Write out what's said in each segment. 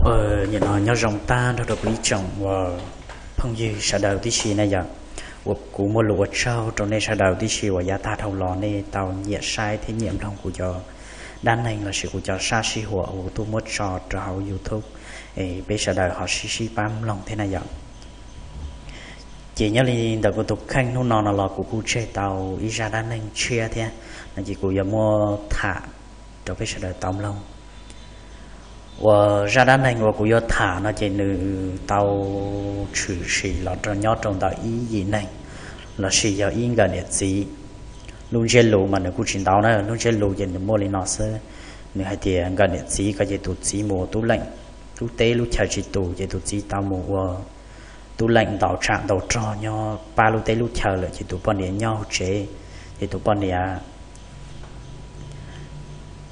Nim no nyob zoo tag nrho rau kuv ib tsoom uas phooj ywg sawv daws tib si na yom. Uas kuv muaj lus ua tsaug rau nej sawv daws tib si uas yav tag dhau los nej tau nyiam saib thiab nyiam mloog kuv cov dab neeg lossis kuv cov sab sij huam uas kuv tuaj muab tso rau hauv YouTube, es peb sawv daws ho sib sib pab mloog thiab na yom. Ces nyob li ntawm kuv tus kheej hnub no no los kuv kuj tseg tau ib zaj dab neeg tshiab thiab, no ces kuv yuav muab tham rau peb sawv daws tau mloog. Uas zaj dab neeg uas kuv yuav tham no ces nws tau tshwm sim los rau nyob rau ntawm ib yim neeg lossis yog ib nkawm niam txiv. Lub ntsiab lus mas nws kuj tsis ntau na, lub ntsiab lus ces nws muaj li no xwb. Nws hais tias nkawm niam txiv ko ces tus txiv mus tub leej, lub teb lub chaw tsis tus ces tus txiv tau mus ua tub leej ntaus tsam ntaus rog nyob pab lub teb lub chaw lawm ces tus poj niam nyob hauv tsev, ces tus poj niam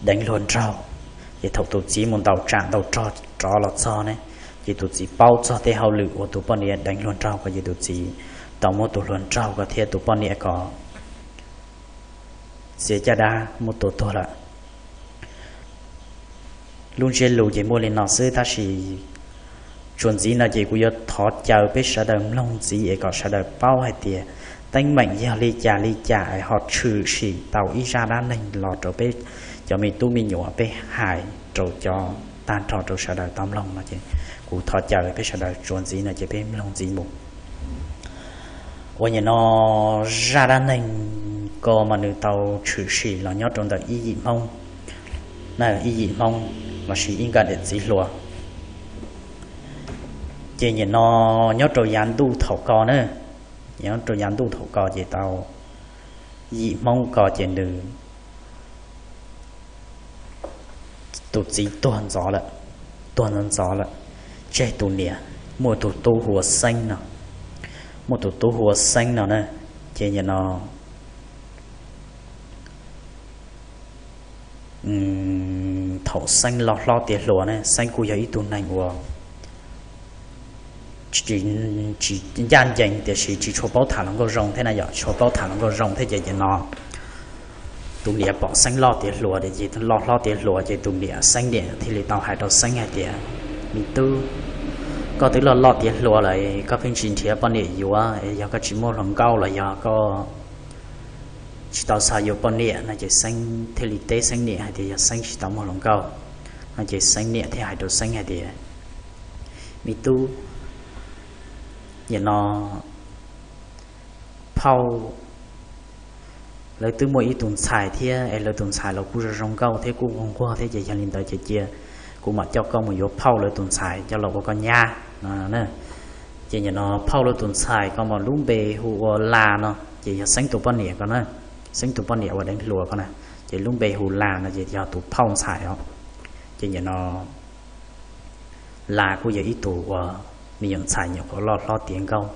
deev hluas nraug. Ces thaum tus txiv mus ntaus tsam ntaus rog rov los txog ne, ces tus txiv paub txog tej hauj lwm uas tus poj niam deev hluas nraug ko ces tus txiv tau muab tus hluas nraug ko thiab tus poj niam ko txiav caj dab muab tua tuag lawm. Lub ntsiab lus ces muaj li no xwb tab sis txuas ntxiv no ces kuv yuav thov caw peb sawv daws mloog ntxiv es kom sawv daws paub hais tias teeb meem yog li cas li cas es ho tshwm sim tau ib zaj dab neeg los rau peb cov me tub me nyuam peb hais rau cov tag nrho rau sawv daws tau mloog no ces kuv thov caw peb sawv daws txuas ntxiv no ces peb mloog ntxiv mus. Uas nim no zaj dab neeg ko mas nws tau tshwm sim los nyob rau ntawm ib yim Hmoob, na ib yim Hmoob lossis ib nkawm niam txiv hluas. Ces nim no nyob rau yav ntuj thaum ko na, nyob rau yav ntuj thaum ko ces tau yim Hmoob ko ces nws tus txiv tuag ntxov lawm, tuag ntxov ntxov lawm, tseg tus niam, muaj tus tub hu ua Xeeb no, muaj tus tub hu ua Xeeb no na, ces nim no thaum Xeeb loj hlob tiav hluas ne, Xeeb kuj yog ib tug neeg uas tsis ncaj ncees tiam sis tsis tshua paub tham hluas nkauj zoo thiab na yom, tsis tshua paub tham hluas nkauj zoo thiab ces nim no tus niam pom Xeeb loj tiav hluas ces loj hlob tiav hluas ces tus niam Xeeb niam thiaj li tau hais rau Xeeb hais tias, me tub, koj twb loj loj tiav hluas lawm, koj pheej tsis nrhiav poj niam yuav, yog koj tsis muaj hluas nkauj los yog koj tsis tau xav yuav poj niam no ces Xeeb thiaj li teb Xeeb niam hais tias yog Xeeb tsis tau muaj hluas nkauj. No ces Xeeb niam thiaj hais rau Xeeb hais tias, me tub, nim no phauj lawv twb muaj ib tug ntxhais thiab es lawv tus ntxhais los kuj zoo zoo nkauj thiab kuj nquag nquag thiab ces yog li ntawd ces cia kuv mam coj koj mus yuav phauj lawv tus ntxhais coj los ua koj nyab no. Ces nim no phauj lawv tus ntxhais ko mas lub npe hu ua Las no ces yog Xeeb tus poj niam ko na, Xeeb tus poj niam uas deev hluas ko na, ces lub npe hu Las no ces yog tus phauj ntxhais os. Ces nim no Las kuj yog ib tug uas me nyuam ntxhais nyuam qhuav loj hlob tiav nkauj,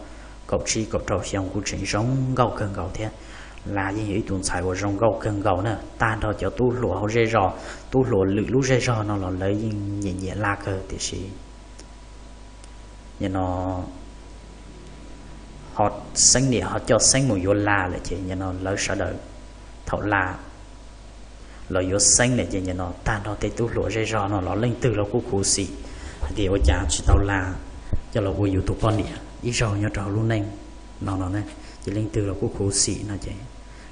kaum tsib kaum rau xyoo kuj tseem zoo nkauj kawg nkaus thiab. Las yeej yog ib tug ntxhais uas zoo nkauj kawg nkaus na, tag nrho cov tub hluas hauv zej zog, tub hluas lwm lub zej zog no los lawv yeej nyiam nyiam Las kawg tiam sis nim no ho Xeeb niam ho coj Xeeb mus yuav Las lawm ces nim no lawv sawv daws thaum Las los yuav Xeeb lawm ces nim no tag nrho tej tub hluas zej zog no los leej twg los kuj khuv xim hais tias ua cas tsis tau Las coj los ua yus tus poj niam ib zaug nyob rau hauv lub neej no no na. Ces leej twg los kuj khuv xim no ces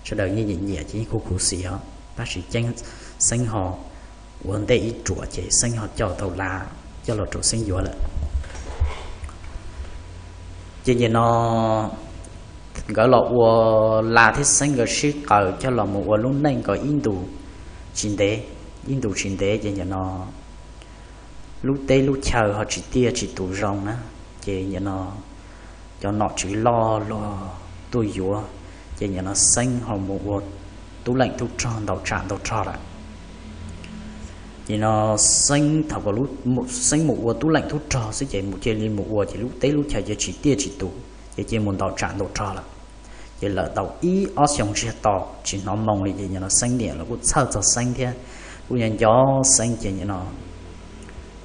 sawv daws yeej nyiam nyiam ces yeej kuj khuv xim os, tab sis ceeb Xeeb ho ua ntej ib ruam ces Xeeb ho coj tau Las coj los rau Xeeb yuav lawm. Ces nim no nkawd los ua, Las thiab Xeeb nkawd sib qaws coj los mus ua lub neej ko ib ntus tsis ntev, ib ntus tsis ntev ces nim no lub teb lub chaw ho tsis tiaj tsis tus zoo na, ces nim no cov nom tswv loj luag tuaj yuav, ces nim no Xeeb ho mus ua tub leej tub rog ntaus tsam ntaus rog lawm. Ces no Xeeb thaum Xeeb mus ua tub leej tub rog xwb ces mus cia li mus ua ces lub teb lub chaw ces tsis tiaj tsis tus ces cia mus ntaus tsam ntaus rog lawm. Ces lawm tau ib ob xyoo ntsiag to tsis hnov moo li ces nim no Xeeb niam los kuj txhawj txog Xeeb thiab kuj nco nco Xeeb ces nim no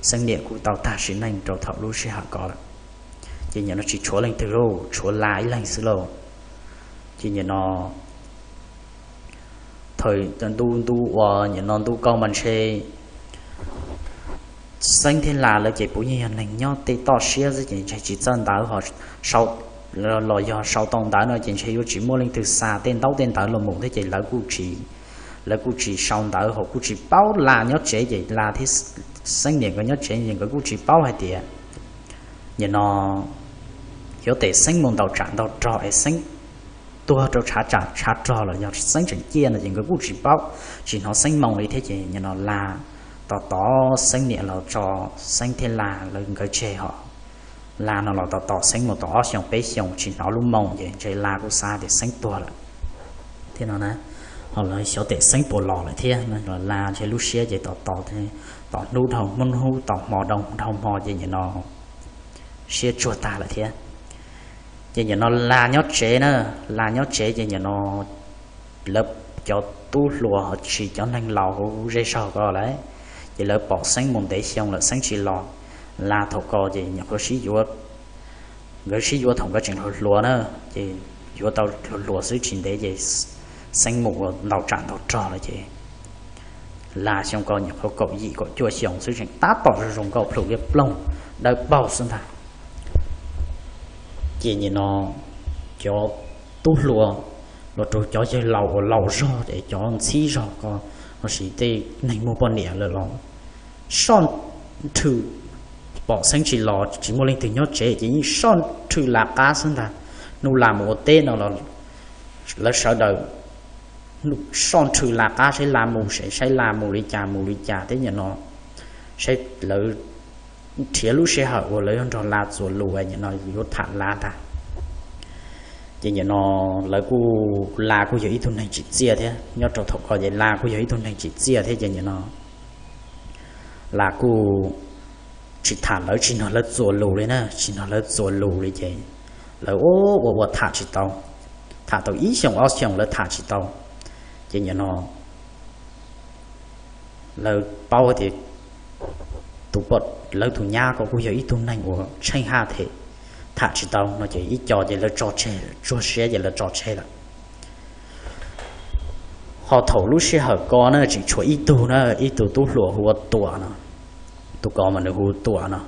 Xeeb niam kuj tau tag sim neej rau thaum lub sij hawm ko lawm. Ces nim no tsis tshuav leej twg lauj, tshuav Las ib leeg xwb lauj. Ces nim no thaum ntu ntu uas nim no ntu kaum mas ntshe Xeeb thiab Las lawv ces puav yeej yog neeg nyob tej toj siab xwb ces ntshe tsis txawj ntawv ho sau, los yog sau tau ntawv no ces ntshe yuav tsis muaj leej twg xa tej ntaub tej ntawv los mus thiab ces lawv kuj tsis, lawv kuj tsis sau ntawv ho kuj tsis paub Las nyob tsev ces Las thiab Xeeb niam nkawd nyob tsev ces nkawd kuj tsis paub hais tias nim no yuav tes Xeeb mus ntaus tsam ntaus rog es Xeeb tuag rau tshav tsam tshav rog los yog Xeeb tseem ciaj no ces nkawd kuj tsis paub, tsis hnov Xeeb moo li thiab ces nim no Las tos tos Xeeb niam los tso Xeeb thiab Las lawv nkawd tseg ho Las no los tos tos Xeeb mus tau ob xyoos peb xyoos tsis hnov lub moo ces ntshe Las kuj xav tias Xeeb tuag lawm thiab no na. Ho lawv xyov tes Xeeb puas los lawm thiab no los Las ntshe lub siab ces tos tos, tos hnub dhau hnub, tos hmo dhau hmo ces nim no siab tsuag tag lawm thiab. Ces nim no Las nyob tsev na, Las nyob tsev ces nim no lawv cov tub hluas ho tsis cov neeg laus hauv zej zog ko lawm, ces lawv pom Xeeb mus ntev xyoo lawm Xeeb tsis los. Las thaum ko ces nyuam qhuav sib yuav, nkawd sib yuav thaum nkawd tseem hluas hluas na, ces yuav tau hluas hluas xwb tsis ntev ces Xeeb mus ua ntaus tsam ntaus rog lawm ces Las xyoo ko nyuam qhuav kaum yim kaum cuaj xyoo xwb tseem tab tom zoo zoo nkauj plhus liab ploog dawb paug xwb ntag. Ces nim no cov tub hluas los rau cov yawg laus uas laus zog es cov ntxhib zog ko lossis tej neeg muaj poj niam lawm los soj nrhw, pom Xeeb tsis los tsis muaj leej twg nyob tsev ces yeej soj nrhw Las qab xwb ntag. Hnub Las mus ua teb no los lawv sawv daws soj nrhw Las qab saib Las mus, saib Las mus li cas mus li cas thiab nim no saib lawv nrhiav lub sij hawm uas lawv yuav nrog Las txuas lus nim no yuav tham Las ntag. Ces nim no lawv kuj, Las kuj yog ib tug neeg tsim txiaj thiab, nyob rau thaum ko ces Las kuj yog ib tug neeg tsim txiaj thiab ces nim no Las kuj tsis tham lawv, tsis nrog lawv txuas lus li na, tsis nrog lawv txuas lus li ces lawv ua ua ua tham tsis tau, tham tau ib xyoos ob xyoos lawv tham tsis tau. Ces nim no lawv paub tias tus poj, lawv tus nyab ko kuj yog ib tug neeg uas tsheej haj thiab, tham tsis tau no ces ib co ces lawv tso tseg, tsuag siab ces lawv tso tseg lawm. Ho thaum lub sij hawm ko na tseem tshuav ib tug na, ib tug tub hluas hu ua Tuam no, tus ko mas nws hu Tuam no.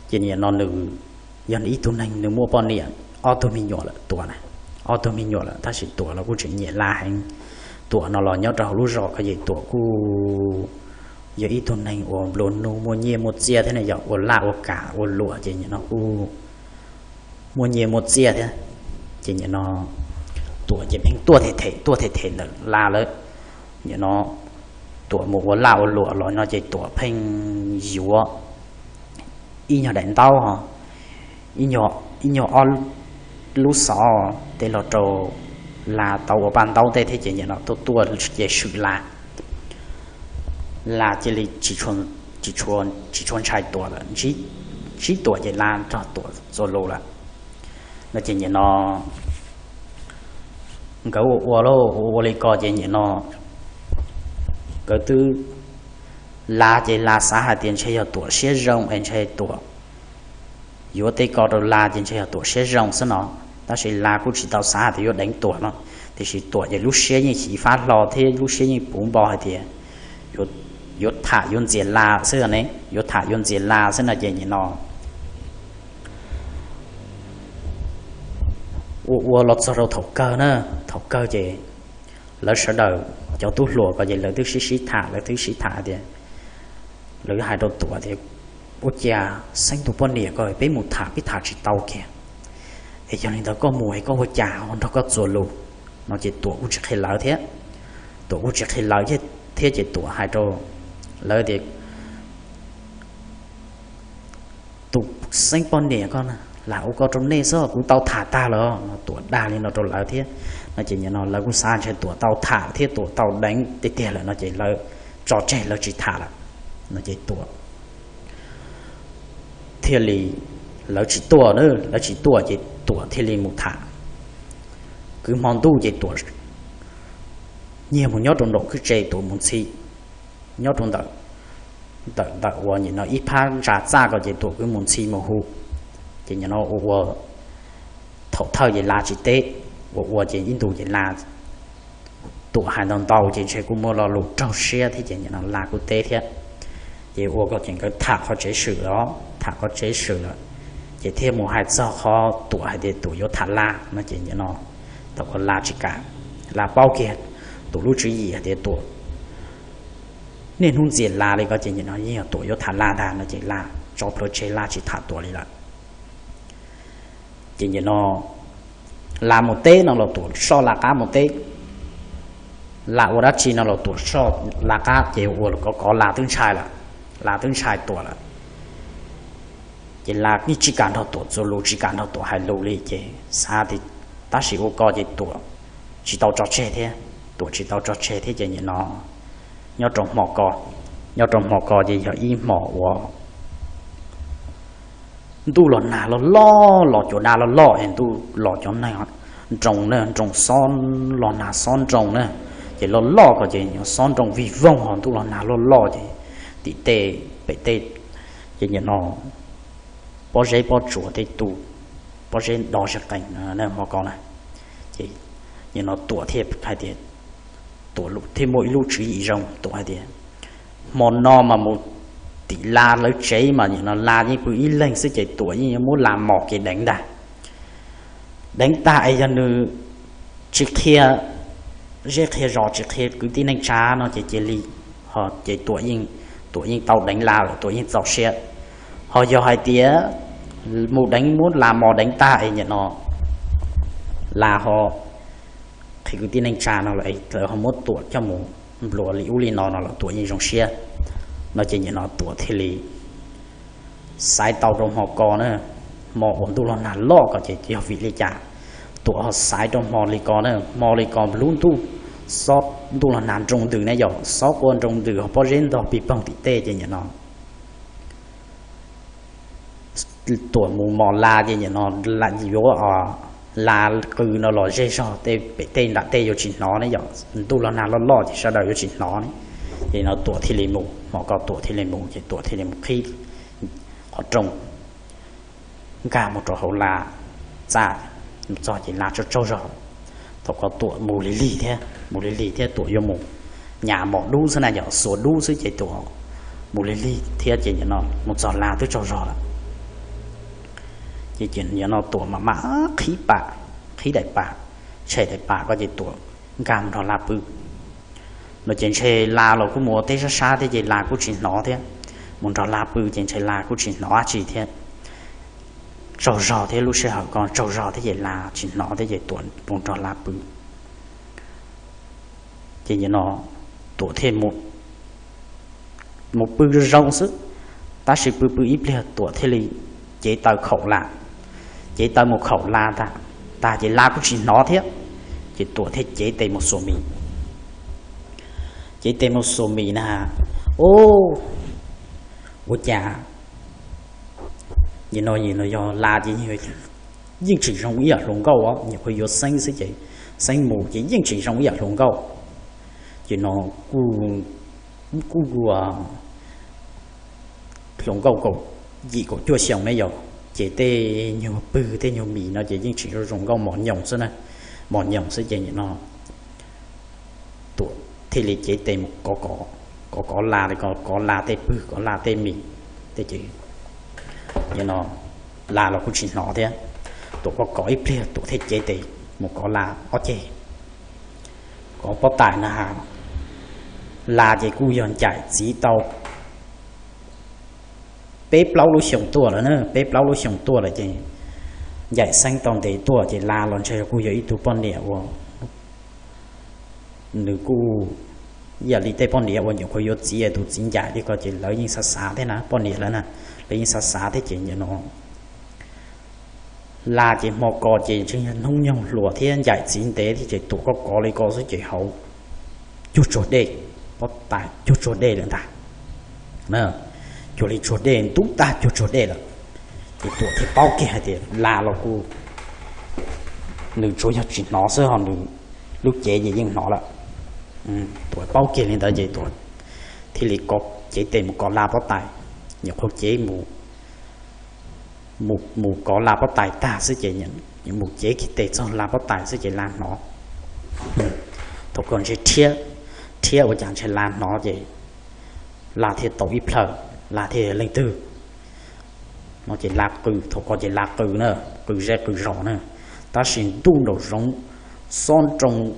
Ces nim no nws yog ib tug neeg nws muaj poj niam ob tug me nyuam lawm Tuam na, ob tug me nyuam lawm tab sis Tuam los kuj tseem nyiam Las heev. Tuam no los nyob rau hauv lub zos ko ces Tuam kuj yog ib tug neeg uas nplua nuj muaj nyiaj muaj txiaj thiab ne, yog ua laj ua kam ua luam ces nim no kuj muaj nyiaj muaj txiaj thiab. Ces nim no Tuam ces pheej tuaj them them tuaj them them ntawm Las lawm. Nim no Tuam mus ua laj ua luam los no ces Tuam pheej yuav ib nyuag daim ntaub ho, ib nyuag ob lub xov tej los rau Las tau ua paj ntaub tej thiab ces nim no tuaj tuaj ces swm Las, Las cia li tsis tshua ntshai Tuam lawm, ntsib Tuam ces Las nrog Tuam txuas lus lawm. No ces nim no nkawd ua ua lauj, ua ua li ko ces nim no nkawd twb, Las ces Las xav hais tias ntshe yog Tuam siab zoo es ntshe Tuam yuav tej ko rau Las ces ntshe yog Tuam siab zoo xwb no, tab sis Las kuj tsis tau xav hais tias yuav deev Tuam no, tiam sis Tuam ces lub siab yeej xyiv fab hlo thiab lub siab yeej puv npo hais tias yuav tham yuav ntxias Las xwb ne, yuav tham yuav ntxias Las xwb no ces nim no ua ua los txog rau thaum kawg na, thaum kawg ces lawv sawv daws cov tub hluas ko ces lawv twb sib sib tham, lawv twb sib tham tias, lawv hais rau Tuam tias, ua cas Xeeb tus poj niam ko peb mus tham peb tham tsis tau kiag, es yog li ntawd koj mus es koj ua cas ho nrog koj txuas lus no ces Tuam kuj tsis qhia lawv thiab, Tuam kuj tsis qhia lawv thiab ces Tuam hais rau lawv tias, tus Xeeb poj niam ko Las ua ko rau nej xwb, kuv tau tham tag lawm no, Tuam dag li no rau lawv thiab. No ces nim no lawv kuj xav ntshe Tuam tau tham thiab Tuam tau deev tiag tiag lawm no ces lawv tso tseg lawv tsis tham lawm. No ces Tuam thiaj li, lawv tsis tuaj, lawv tsis tuaj ces Tuam thiaj li mus tham. Kwv hmo ntuj ces Tuam nyiag mus nyob rau nraum kwj tse, Tuam mus ntxhi nyob rau ntawm, ntawm ntawm uas nim no ib phab ntsa txaj ko ces Tuam kwv mus ntxhi mus hu. Ces nim no ua ua thaum thawj ces Las tsis teb, ua ua ces ib ntus ces Las, Tuam hais ntau ntau ces ntshe kuj muaj lo lus raug siab thiab ces nim no Las kuj teb thiab. Ces ua ko ces nkawd tham qhov tsev swm os, tham qhov tsev swm lawm, ces thiaj mus hais txog qhov Tuam hais tias Tuam yuav tham Las no ces nim no thaum ko Las tsis kam, Las paub kiag Tuam lub tswv yim hais tias Tuam niaj hnub ntxias Las li ko ces nim no yeej yog Tuam yuav tham Las ntag no ces Las tso plhuav tseg, Las tsis tham Tuam li lawm. Ces nim no Las mus teb no los Tuam soj Las qab mus teb, Las ua dab tsi no los Tuam soj Las qab, ces ua kov kov Las twb ntshai lawm, Las twb ntshai Tuam lawm. Ces Las yeej tsis kam nrog Tuam txuas lus, tsis kam nrog Tuam hais lus li, ces xav tias tab sis ua ko ces Tuam tsis tau tso tseg thiab, Tuam tsis tau tso tseg thiab ces nim no nyob rau hmo ko, nyob rau hmo ko ces yog ib hmos uas ntuj los nag loj loj, los cuag dab loj loj es ntuj los cov neeg nroo na, nroo xob, los nag xob nroo na, ces loj loj ko ces xob nroo vij voog ho ntuj los nag loj loj ces tim tej pem tej ces nim no pob zeb pob tsuas tej tu, pob zeb do zej qees hmo ko na. Ces nim no Tuam thiaj hais tias, Tuam thiaj muaj ib lub tswv yim zoo, Tuam hais tias hmo no mas mus tim Las lawv tsev mas nim no Las yeej pw ib leeg xwb ces Tuam yeej yuav muab Las mos kev deev ntag. Deev tag es yog nws tsis qhia zej qhia zos, tsis qhia kwv tij neej tsa no ces cia li, ces Tuam yeej, Tuam yeej tau deev Las lawm, Tuam yeej txaus siab. Ho yog hais tias mus deev, muab Las mos deev tag es nim no Las ho qhia kwv tij neej tsa no los es lawv ho muab Tuam coj mus nplua li ub li no no los Tuam yeej zoo siab. No ces nim no Tuam thiaj li xaiv tau rau hmo ko na, hmo uas ntuj los nag loj ko ces yog vim li cas Tuam ho xaiv rau hmo li ko na, hmo li ko lub ntuj, xob ntuj los nag nroo ntws ne yom, xob quaj nroo ntws ho pob zeb ntog pig poog tim tej ces nim no Tuam mus mos Las ces nim no yuav Las qw no los zej zog tej pem tej nram tej yuav tsis hnov ne yom, ntuj los nag loj loj ces sawv daws yuav tsis hnov ne. Ces no Tuam thiaj li mus, hmo ko Tuam thiaj li mus ces Tuam thiaj li mus qhib qhov rooj nkag mus rau hauv Las txaj, mus txog ces Las tsaug tsaug zog. Thaum ko Tuam mus lig lig thiab, mus lig lig thiab Tuam yuav mus nyas mos dub xwb na yom, xuas dub xwb ces Tuam mus lig lig thiab ces nim no mus txog Las twb tsaug zog lawm. Ces nim no Tuam mam mam qhib pam, qhib daim pam, tshem daim pam ko ces Tuam nkag mus nrog Las pw. No ces ntshe Las los kuj mus ua teb sab sab thiab ces Las kuj tsis hnov thiab. Mus nrog Las pw ces ntshe Las kuj tsis hnov dab tsi thiab. Tsaug zog thiab, lub sij hawm ko tsaug zog thiab ces Las tsis hnov thiab ces Tuam mus nrog Las pw. Ces nim no Tuam thiaj mus pw zoo zoo xwb, tab sis pw pw ib pliag Tuam thiaj li cev taw khaum Las, cev taw mus khaum Las tag, tag ces Las kuj tsis hnov thiab. Ces Tuam thiaj cev tes mus xuas mis, cev tes mus xuas mis na, ub, ua cas nim no yog Las ces yeej tseem zoo ib yam hluas nkauj os, nyuam qhuav yuav Xeeb xwb ces Xeeb mus ces yeej tseem zoo ib yam hluas nkauj. Ces no kuj, kuj hluas nkauj kaum yim kaum cuaj xyoo ne yom, ces tej nyuag pwg tej nyuag mis no ces yeej tseem zoo nkauj mos nyoos xwb na, mos nyoos xwb ces nim no Tuam thiaj li cev tes mus kov kov, kov kov Las li ko, kov Las tej pwg, kov Las tej mis, tej ces nim no Las los kuj tsis hnov thiab. Tuam kov kov ib pliag Tuam thiaj cev tes mus kov Las ob ceg, kov pob tais na. Las ces kuj yog ncaim txiv tau peb plaub lub xyoo tuaj lawm na, peb plaub lub xyoo tuaj lawm ces ncaim Xeeb tau ntev tuaj ces Las los ntshe kuj yog ib tug poj niam uas nws kuj ib yam li tej poj niam uas nyuam qhuav yuav txiv, tus txiv ncaim li ko ces lawv yeej xav xav thiab na, poj niam lawv na, lawv yeej xav xav thiab ces nim no Las ces hmo ko ces tseem yog hnub nyoog hluas thiab ncaim txiv ntev thiab ces Tuam kov kov li ko xwb ces hauv cuag tsuag dej, pob tais cuag tsuag dej lawm ntag. Cuag li tsuag dej ntub tag cuag tsuag dej lawm. Ces Tuam thiaj paub kiag hais tias Las los kuj, nws tsuas yog tsis hnov xwb ho nws lub cev ces yeej hnov lawm. Tuam paub kiag li ntawd ces Tuam thiaj li cev tes mus kov Las pob tais, nyuam qhuav cev mus, mus kov Las pob tais tag xwb ces mus cev kiag tes txog Las pob tais xwb ces Las hnov. Thaum ko ntshe rhiab, rhiab ua cas ntshe Las hnov ces Las thiaj tau ib plhaw, Las thiaj leej twg no ces Las qw, thaum ko ces Las qw na, qw zej qw zos na, tab sis ntuj nraum zoov xob nroo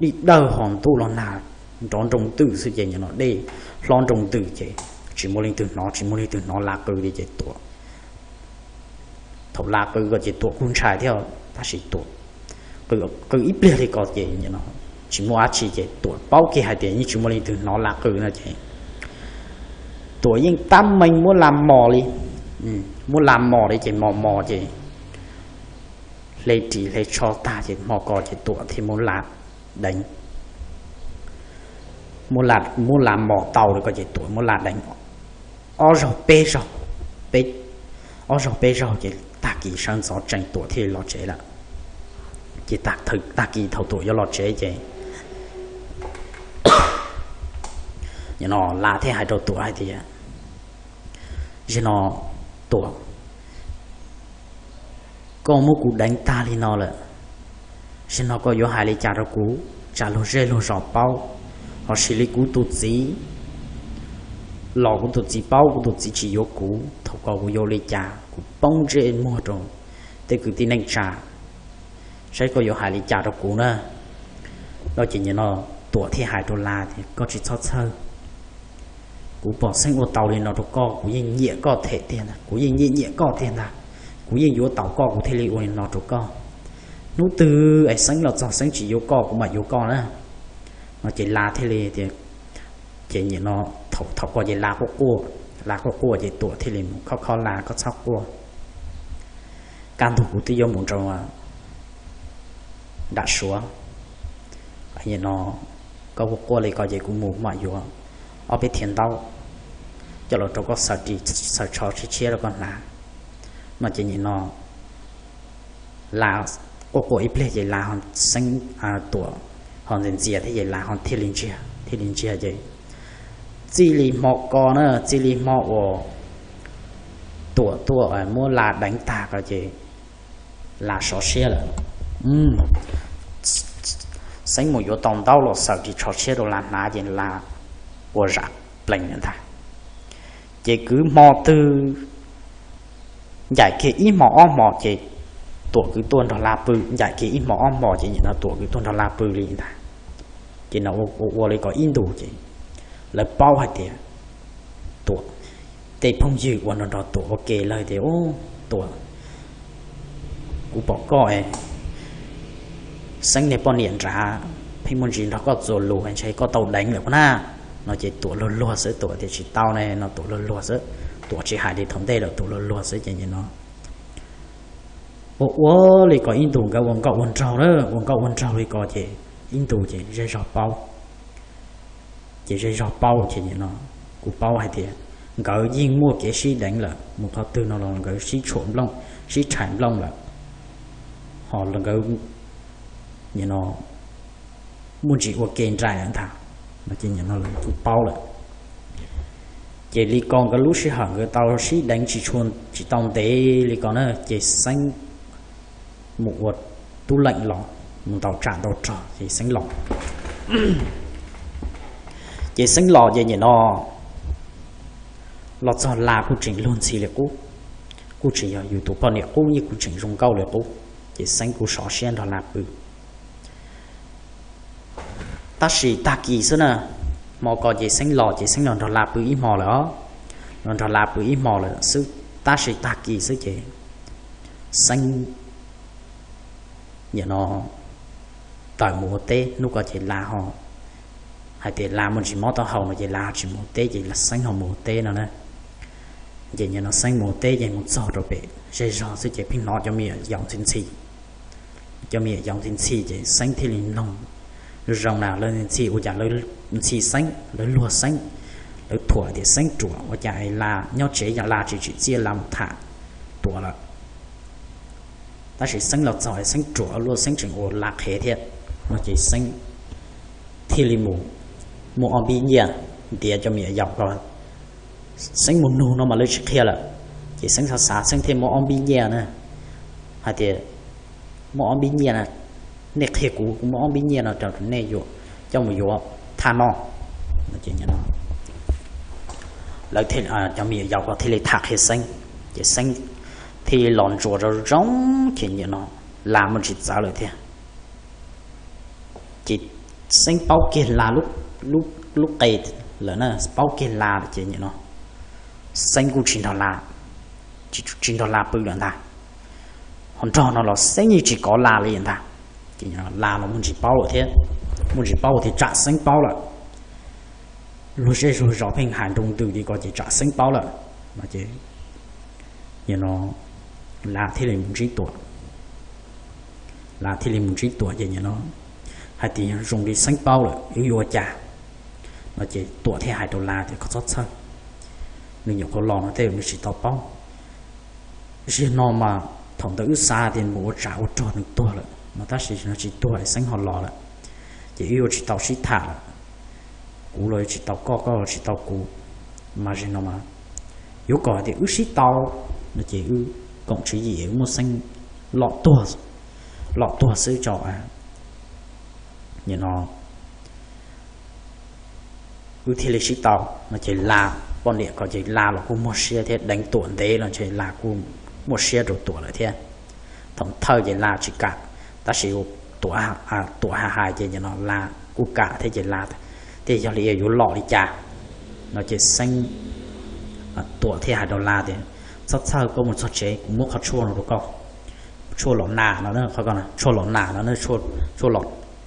dib dawg ho ntuj los nag nrov nroo ntws xwb ces nim no dej hlob nroo ntws ces tsis muaj leej twg hnov, tsis muaj leej twg hnov Las qw li ces Tuam thaum Las qw ko ces Tuam kuj ntshai thiab tab sis Tuam qw ib pliag li ko ces tsis muaj dab tsi ces Tuam paub kiag hais tias yeej tsis muaj leej twg hnov Las qw no ces Tuam yeej tab meeg muab Las mos li, muab Las mos li ces mos mos ces hle ris hle tsho tag ces hmo ko ces Tuam thiaj muab Las deev, muab Las mos tau li ko ces Tuam muab Las deev ob zaug peb zaug, peb, ob zaug peb zaug ces tag kis sawv ntxov tsees Tuam thiaj los tsev lawm. Ces tag kis thaum Tuam yuav los tsev ces nim no Las thiaj hais rau Tuam hais tias, Zaum no Tuam, koj muab kuv deev tag li no lawm, zaum no koj yuav hais li cas rau kuv? Tsam luag zej luag zos paub, ho sis li kuv tus txiv los kuv tus txiv paub kuv tus txiv tsis yuav kuv, thaum ko kuv yuav ua li cas? Kuv poob ntsej muag rau tej kwv tij neej tsa, saib koj yuav hais li cas rau kuv na. No ces nim no Tuam thiaj hais rau Las tias, Koj tsis txhob txhawj, kuv pom Xeeb ua tau li no rau koj kuv yeej nyiam koj them tiag ntag, kuv yeej nyiam nyiam koj tiag ntag, kuv yeej yuav tau koj kuv thiaj li ua li no rau koj. Hnub twg es Xeeb los txog Xeeb tsis yuav koj kuv mam yuav koj na. No ces Las thiaj li tias, ces nim no thaum ko ces Las quaj quaj, Las quaj quaj ces Tuam thiaj li mus khob khob Las, Koj txhob quaj, kaj ntug kuv twb yuav mus rau nram Suav, nim no koj quaj quaj li ko ces kuv mus mam yuav ob peb thiav ntaub coj los rau koj xaws ris xaws tsho tshiab tshiab rau koj hnav. No ces nim no Las quaj quaj ib pliag ces Las ho Xeeb, Tuam ho ntxias ntxias thiab ces Las ho thiaj li ntsiag, thiaj li ntsiag ces txij li hmo ko na, txij li hmo uas Tuam tuaj muab Las deev tag ko ces Las sov siab lawm. Xeeb mus yuav tau ntaub los xaws ris tsho tshiab rau Las hnav ces Las ua zam plees ntag. Ces kwv hmo twg ncaim kiag ib hmo ob hmo ces Tuam kwv tuaj nrog Las pw, ncaim kiag ib hmo ob hmo ces nim no Tuam kwv tuaj nrog Las pw li ntag. Ces no ua ua li ko ib ntus ces lawv paub hais tias Tuam, tej phooj ywg uas nrog nrog Tuam ua ke lawv tias, Tuam, kuv pom koj es Xeeb niag poj niam nrad pheej muaj ntsis nrog koj txuas lus ntshe koj tau deev lawm puas na. No ces Tuam luag luag xwb, Tuam tias tsis tau ne no, Tuam luag luag xwb, Tuam tsis hais li thaum ntej lawm, Tuam luag luag xwb ces nim no ua ua li ko ib ntus nkawd ua nkauj ua nraug na, ua nkauj ua nraug li ko ces ib ntus ces zej zog paub. Ces zej zog paub ces nim no kuv paub hais tias nkawd yeej muaj kev sib deev lawm, mus qhov twg no los nkawd sib tshuam nplooj sib rhais nplooj lawm, ho nkawd nim no muaj ntsis ua ke nraim lawm ntag. No ces nim no kuv paub lawm. Ces li ko nkawd lub sij hawm nkawd tau sib deev tsis tshua, tsis tau ntev li ko na ces Xeeb mus ua tub leem los, mus ntaus tsam ntaus rog ces Xeeb los. Ces Xeeb los ces nim no los txog Las kuj tseem luag ntxhi li qub, kuj tseem yog yus tus poj niam qub, yeej kuj tseem zoo nkauj li qub. Ces Xeeb kuj sov siab nrog Las pw. Tab sis tag kis xwb na, hmo ko ces Xeeb los ces Xeeb los nrog Las pw ib hmo lawm os, los nrog Las pw ib hmo lawm xwb, tab sis tag kis xwb ces Xeeb nim no tawm mus ua teb. Hnub ko ces Las ho hais tias Las muaj ntsis mob taub hau no ces Las tsis mus ua teb ces Xeeb ho mus ua teb no na. Ces nim no Xeeb mus ua teb ces mus txog rau pem zej zog xwb ces pheej hnov cov me nyuam yaus ntxhi ntxhi, cov me nyuam yaus ntxhi ntxhi ces Xeeb thiaj li noog, Zoo na, lawv ntxhi ua cas? Lawv ntxhi Xeeb, lawv luag Xeeb, lawv thuam tias Xeeb ruam, ua cas Las nyob tsev yog Las tsis tsim txiaj Las mus tham Tuam lawm? Tab sis Xeeb los txog Xeeb ruam luaj, Xeeb tseem ua Las qhev thiab. No ces Xeeb thiaj li mus muab ob npib nyiaj ntiav cov me nyuam yaus ko. Xeeb mus nug no mas lawv tsis qhia lawm, ces Xeeb xav xav Xeeb thiaj muab ob npib nyiaj na, hais tias, Muab ob npib nyiaj na, nej qhia kuv, kuv muab ob npib nyiaj no rau nej yuav coj mus yuav thaj noj. lawv cov me nyuam yaus ko thiaj li tham qhia Xeeb, ces Xeeb thiaj li los ntsuas zoo zoo ces nim no Las muaj tsis txawv lawm thiab. Ces Xeeb paub kiag Las lub qe lawm na, paub kiag Las ces nim no Xeeb kuj tsis nrog Las, tsis nrog Las pw lawm ntag. Ho nrog no los Xeeb yeej tsis kov Las li ntag. Ces Las los muaj ntsis paub lawm thiab, muaj ntsis paub tias tsam Xeeb paub lawm, luag zej luag zos pheej hais nroo ntws li ko ces tsam Xeeb paub lawm no ces nim no Las thiaj li mus ntsib Tuam. Las thiaj li mus ntsib Tuam ces nim no hais tias yog zoo li Xeeb paub lawm wb yuav ua cas no ces Tuam thiaj hais rau Las tias koj txhob txhawj, nws nyuam qhuav los no tej zaum nws tsis tau paub. Zaum no mas thaum ntawd wb xav tias mus ua tsam ua rog nws tuag lawm no tab sis no tsis tuag es Xeeb ho los lawm, ces wb yuav tsis tau sib tham lawm. Kuv los yuav tsis tau koj, koj los tsis tau kuv, mas zaum no mas yuav kom hais tias wb sib tau no ces wb koom tswv yim wb muab Xeeb lom tuag, lom tuag xwb tso. Nim no wb thiaj li sib tau no ces Las poj niam ko ces Las los kuj muaj siab thiab, deev Tuam ntev los ces Las kuj muaj siab rau Tuam lawm thiab. Thaum thawj ces Las tsis kam, tab sis Tuam, Tuam hais hais ces nim no Las kuj kam thiab ces Las thiaj yog li yuav lom li cas no ces Xeeb, Tuam thiaj hais rau Las tias txhob txhawj, koj mus txog tsev kuv muab qhov tshuaj no rau koj. Tshuaj lom nas no, qhov ko tshuaj lom nas no,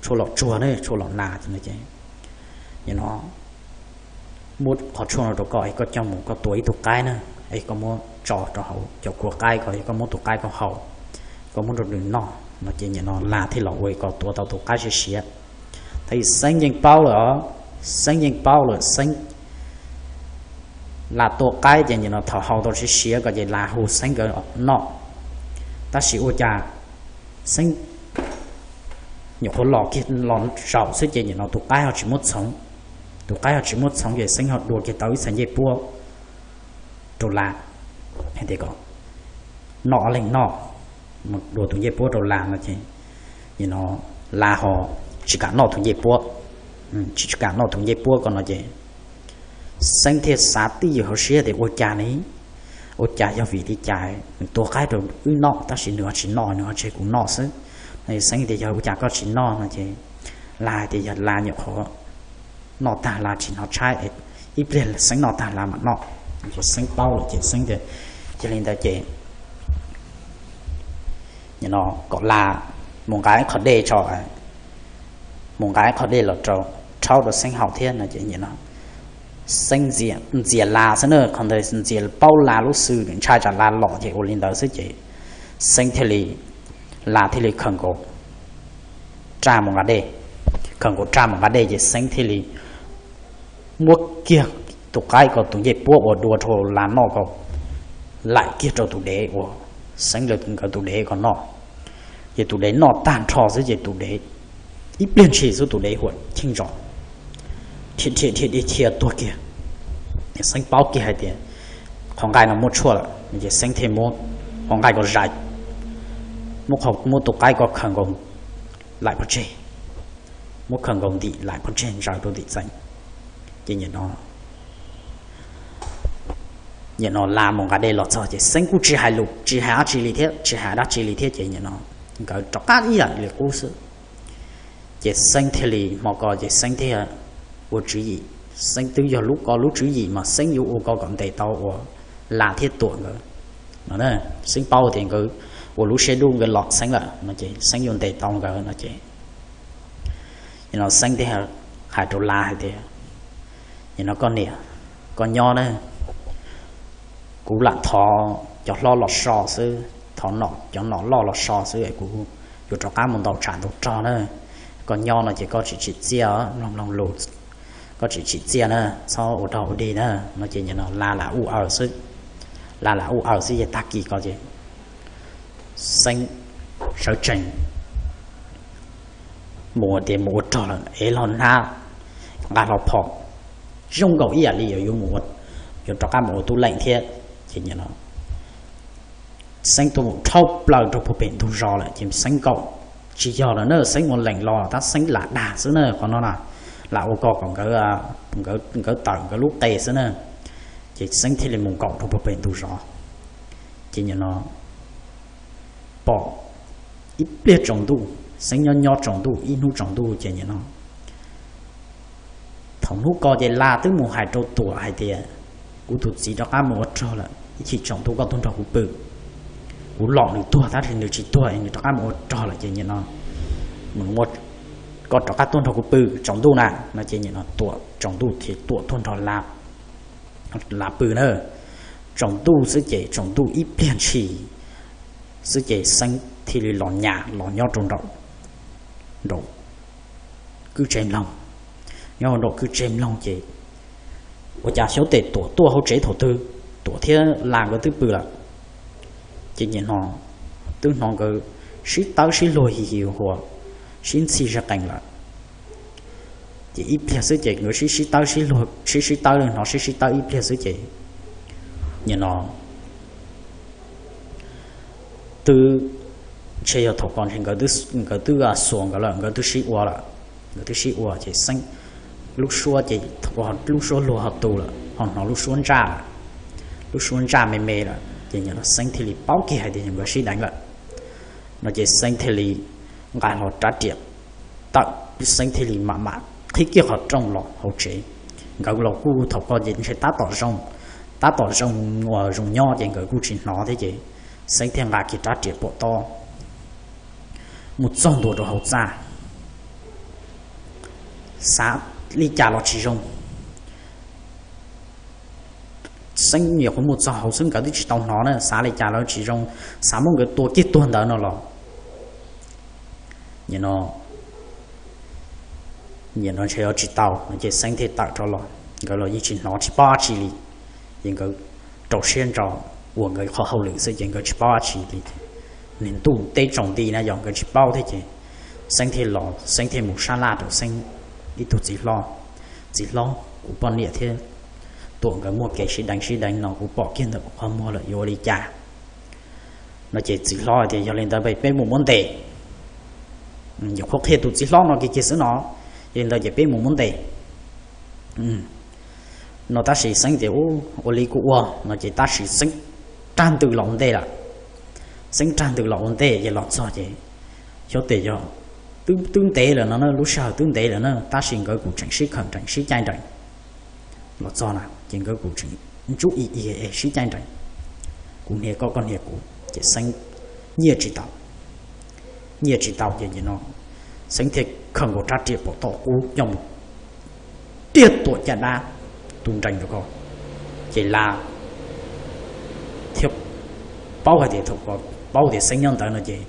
tshuaj lom tsuag ne, tshuaj lom nas no ces nim no muab qhov tshuaj no rau koj es koj coj mus koj tua ib tug qaib na, es koj muab tso rau hauv cov kua qaib ko, koj muab tus qaib ko haus, koj muab rau nws noj no ces nim no Las thiaj los ua ko tua tau tus qaib siav siav. Tab sis Xeeb yeej paub lawm os, Xeeb yeej paub lawm, Xeeb, Las tua qaib ces nim no thaum haus tau siav siav ko ces Las hu Xeeb nkawd noj. Tab sis ua cas Xeeb nyuam qhuav los kiag los zaum xwb ces nim no tus qaib ho tsis muab txhoov, tus qaib ho tsis muab txhoov ces Xeeb ho dua kiag tau ib txhais ncej puab rau Las, hais tias kom noj, ob leeg noj, mus dua tus ncej puab rau Las no ces nim no Las ho tsis kam noj tus ncej puab, tsis kam noj tus ncej puab ko no ces Xeeb thiaj xav twj ywm hauv siab tias ua cas ne, ua cas yog vim li cas nws tua qaib rau wb noj tab sis nws ho tsis noj, nws ho tseg kuv noj xwb. Xeeb tias yog ua cas koj tsis noj no ces Las hais tias yog Las nyuam qhuav noj tag Las tsis hnov tshaib, ib pliag Xeeb noj tag Las mam noj. Ces Xeeb paub lawm ces Xeeb tias yog li ntawd ces nim no kom Las mus nqa ib qho dej tso, mus nqa ib qho dej los rau, rhaub rau Xeeb haus thiab no ces nim no Xeeb ntxias Las xwb na, qhov ntawd ntxias paub Las lub xwm, ntshai tsam Las lom ces ua li ntawd xwb ces Xeeb thiaj li, Las thiaj li khaws nkaus raj mus nqa dej, khaws nkaus raj mus nqa dej ces Xeeb thiaj li muab kiag tus qaib ko tus ncej puab uas dua rau Las noj ko laim kiag rau tus dev uas Xeeb lawv nkawd tus dev ko noj. Ces tus dev noj tag nrho xwb ces tus dev, ib pliag ntshis xwb tus dev huam cheej zos, dhia dhia dhia dhia tuag kiag. Xeeb paub kiag hais tias qhov nqaij no muaj tshuaj lawm ces Xeeb thiaj muab qhov nqaij ko zais, muab, muab tus qaib ko khaws nkaus laim pov tseg, muab khaws nkaus ntim laim pov tseg ntsaws rau ntim txee. Ces nim no, nim no Las mus nqa dej los txog ces Xeeb kuj tsis hais lus tsis hais dab tsi li thiab, tsis hais dab tsi li thiab ces nim no nkawd rov qab ib yam li qub xwb. Ces Xeeb thiaj li hmo ko ces Xeeb thiaj ua tswv yim, Xeeb twb yog lub ko lub tswv yim mas Xeeb yuav ua ko kom ntes tau uas Las thiab Tuam nkawd no. Xeeb paub tias nkawd ua lub siab dub nkawd lom Xeeb lawm no ces Xeeb yuav ntes tau nkawd no ces nim no Xeeb thiaj hais rau Las hais tias, nim no koj niam, koj nyob na, kuv lam thov cov hlob los so xwb, thov cov nom loj los so xwb es kuv yuav rov qab mus ntaus tshav ntaus rog na. Koj nyob no ces koj tsis tsim txiaj, mloog mloog lus, koj tsis tsim txiaj na, txhob ua dog ua dig na no ces nim no Las lam u aws xwb. Las lam u aws xwb ces tag kis ko ces Xeeb sawv tsees mus tias mus ua rog lawm, ev hlo hnab, nqa hlo phom, zoo nkaus ib yam li yuav, yuav rov qab mus ua tub leej thiab. Ces nim no Xeeb tuaj mus rhaub plaws rau puag pem ntug zos lawm ces Xeeb nkaum, tsis yog lawm na, Xeeb ua lees los tab Xeeb lam dag xwb na, qhov no na, lam ua ko kom nkawd, nkawd tawm nkawd lub qe xwb na. Ces Xeeb thiaj li mus nkaum rau puag pem ntug zos. Ces nim no pom ib pliag tsaus ntuj, Xeeb nyob nyob tsaus ntuj, ib hnub tsaus ntuj ces nim no thaum hnub ko ces Las twb mus hais rau Tuam hais tias, kuv tus txiv rov qab mus ua rog lawm, ib chim tsaus ntuj koj tuaj nrog kuv pw. Kuv lom nws tuag tab sis nws tsis tuag, nws rov qab mus ua rog lawm ces nim no koj rov qab tuaj nrog kuv pw tsaus ntuj na no. Ces nim no Tuam tsaus ntuj ces Tuam tuaj nrog Las, Las pw na. Tsaus ntuj xwb ces tsaus ntuj ib pliag ntshis xwb ces Xeeb thiaj li los nyas los nyob rau nraum, nraum kwj tse mloog. Nyob nraum kwj tse mloog ces ua cas xyov tes Tuam tuaj hauv tsev thaum twg, Tuam thiab Las nkawd twb pw lawm. Ces nim no twb hnov nkawd sib tawb sib luag hi hi huas, sib ntxhi zaj qees lawm. Ces ib pliag xwb ces nkawd sib sib tawb sib luag, sib sib tawb, hnov sib sib tawb ib pliag xwb ces nim no twb ntshe yog thaum ko ntshe nkawd twb xuas nkawd lawm, nkawd twb sib ua lawm. Nkawd twb sib ua ces Xeeb lub suab ces ua lub suab luag ho tu lawm, ho hnov lub suab ntsaj lawm, lub suab ntsaj me me lawm ces nim no Xeeb thiaj li paub kiag hais tias nkawd sib deev lawm. No ces Xeeb thiaj li nqa hlo rab riam tawm, Xeeb thiaj li mam mam qhib kiag qhov rooj los hauv tsev. Nkawd los kuj thaum ko ces ntshe tab tom zoo, tab tom zoo uas zoo nyob ces nkawd kuj tsis hnov thiab ces Xeeb thiaj nqa kiag rab riam pom tob mus txog ntua rau hauv txaj, xav li cas los tsis zoo. Xeeb nyuam qhuav mus txog hauv xwb nkawd twb tsis tau hnov na, xav li cas los tsis zoo, xav muab nkawd tua kiag tuag ntawd no los nim no, nim no ntshe yuav tsis tau no ces Xeeb thiaj tawm rov los, nkawd los yeej tsis hnov tsis paub dab tsi li. Ces nkawd rau siab ntso ua nkawd qhov hauj lwm xwb ces nkawd tsis paub dab tsi li. Niag ntuj teb tsaus nti na yog nkawd tsis paub thiab ces Xeeb thiaj los, Xeeb thiaj mus sab laj rau Xeeb ib tug txiv hlob, txiv hlob, kuv poj niam thiab Tuam nkawd muaj kev sib deev sib deev no kuv pom kiag ntawm kuv qhov muag lawm yuav ua li cas? No ces txiv hlob tias yog li ntawd peb mus muab ntes. Nyuam qhuav qhia tus txiv hlob no kiag kiag xwb no, yog li ntawd ces peb mus muab ntes no tab sis Xeeb tias ua li kuj ua no ces tab sis Xeeb rag ntws los ua ntej lawm. Xeeb rag ntws los ua ntej ces los txog ces xyov tes yog twb ntev lawm no, lub sij hawm twb ntev lawm na tab sis nkawd kuj tseem sib khawm nrees sib caij nrees. Los txog na ces nkawd kuj tseem ntsuj i i sib caij nrees, kuv hnia koj koj hnia kuv ces Xeeb nyiaj tsis tau, nyiaj tsis tau ces nim no Xeeb thiaj khaws nkaus rab riam pom tob qub coj mus tiag Tuam caj dab tu nrees rau ko. Ces Las thiaj paub hais tias thaum ko paub tias Xeeb nyob ntawd no ces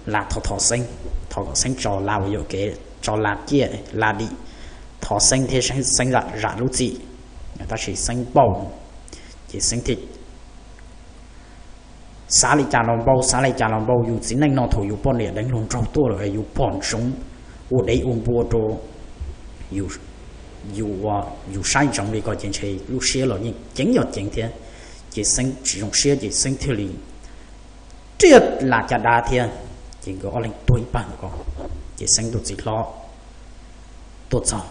Las thov thov Xeeb, thov kom Xeeb tso Las ua yuam kev, tso Las ciaj Las dim, thov Xeeb thiab Xeeb zam lub txim. Tab sis Xeeb npau, ces Xeeb thiaj xav li cas los npau, xav li cas los npau, yus txiv neej no thaum yus poj niam deev hluas nraug tuaj lawm yus pom ntsoov ua dev ua npua rau yus, yus saib ntsoov li ko ces ntshe lub siab los yeej ceev yog ceev thiab. Ces Xeeb tsis zoo siab ces Xeeb thiaj li riaj Las caj dab thiab, ces nkawd ob leeg tuag ib pawg ntawm ko. Ces Xeeb tus txiv hlob tuaj txog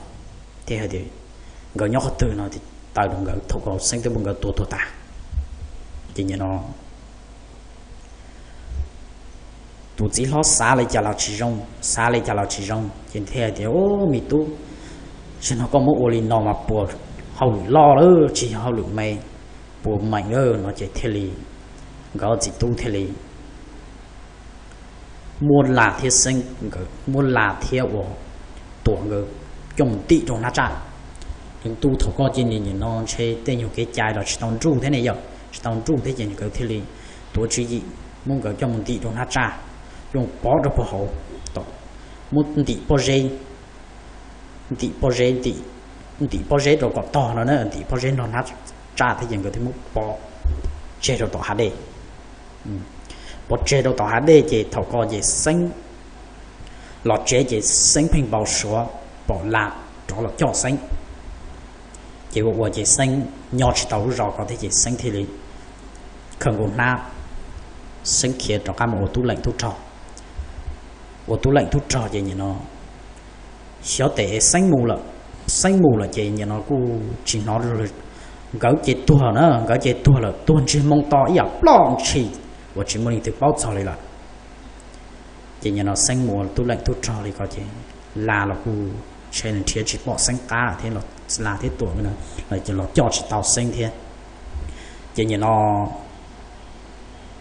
thiab hais tias nkawd nyob qhov twg no, taw rau nkawd thaum ko Xeeb twb muab nkawd tua tuag tas. Ces nim no tus txiv hlob xav li cas los tsis zoo, xav li cas los tsis zoo ces thiaj hais tias, Ub, me tub, zaum no koj muab ua li no mas puas hauj lwm loj lawm tsis yog hauj lwm me, puas meem lawm no ces thiaj li, nkawd txiv tub thiaj li muab Las thiab Xeeb nkawd, muab Las thiab ua Tuam nkawd coj mus ntim rau hnab tsaj. Lwm tus thaum ko ces nim no ntshe tej nyuag kev cai los tsis tau nruj thiab ne yom, tsis tau nruj thiab ces nkawd thiaj li tuav tswv yim muab nkawd coj mus ntim rau hnab tsaj, coj mus pov rau puag hauv, muab ntim pob zeb, ntim pob zeb, ntim pob zeb rau kom tog no na, ntim pob zeb nrog hnab tsaj thiab ces nkawd thiaj muab pov tseg rau tom hav dej. Pov tseg rau tom hav dej ces thaum ko ces Xeeb los tsev ces Xeeb pheej npau suav pom Las rov los coj Xeeb. Ces ua ua ces Xeeb nyob tsis tau lub zos ko thiab ces Xeeb thiaj li khaws nkaus hnab, Xeeb khiav rov qab mus ua tub leem tub rog. Ua tub leem tub rog ces nim no xyov tes Xeeb mus lawm, Xeeb mus lawm ces nim no kuj tsis hnov Nkawd ces tuag na, nkawd ces tuag lawm, tuag ntsiag moo to ib yam ploj ntshis uas tsis muaj leej twg paub txog li lawm. Ces nim no Xeeb mus ua tub leej tub rog li ko ces las los kuj ntshe nws nrhiav tsis pom Xeeb qab thiab, los las thiab tuam los ces los coj tsis tau Xeeb thiab. Ces nim no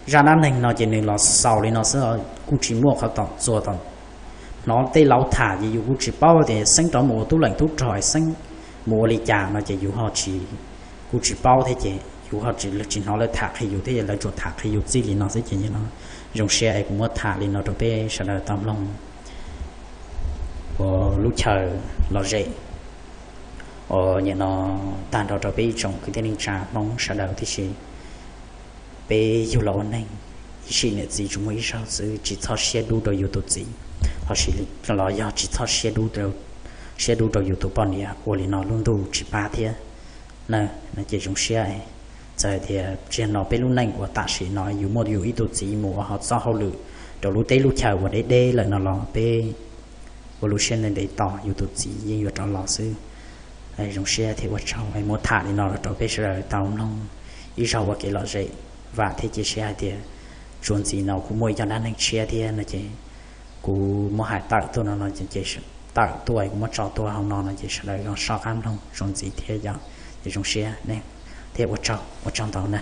zaj dab neeg no ces nws los xaus li no xwb, kuj tsis muaj qhov tom txuas tom hnov tej laus tham ces yus kuj tsis paub tias Xeeb rov mus ua tub leej tub rog, Xeeb mus ua li cas no ces yus ho tsis, kuj tsis paub thiab ces yus ho tsis, tsis hnov lawv tham qhia yus thiab, lawv tsuas tham qhia yus txij li no xwb. Ces nim no zoo siab es kuv muab tham li no rau peb sawv daws tau mloog ua lub chaw lom zem. Ua nim no tag nrho rau peb ib tsoom kwv tij neej tsa Hmoob sawv daws tib si, peb yug los ua neeg, ib sim niam txiv tsuas muaj ib zaug xwb, tsis txhob siab dub rau yus tus txiv, los sis los yog tsis txhob siab dub, siab dub rau yus tus poj niam, ua li no lub ntuj tsis pab thiab na. No ces zoo siab, txawm tias tsis yog no peb lub neej uas tam sim no yus muaj yus ib tug txiv mus ua ho txoj hauj lwm rau lub teb lub chaw uas deb deb lawm no los peb ua lub siab ntev ntev tos yus tus txiv yeej yuav rov los xwb. Zoo siab thiab ua tsaug es muab tham li no los rau peb sawv daws tau mloog ib zaug ua kev lom zem. Vam thiab cia siab hais tias txuas ntxiv no kuv muaj ib co dab neeg tshiab thiab no ces kuv muab hais tawm tuaj no no ces tawm tuaj kuv muab tso tuaj hauv no no ces sawv daws ho soj qab mloog txuas ntxiv thiab yom. Ces zoo siab thiab ua tsaug, ua tsaug ntau na.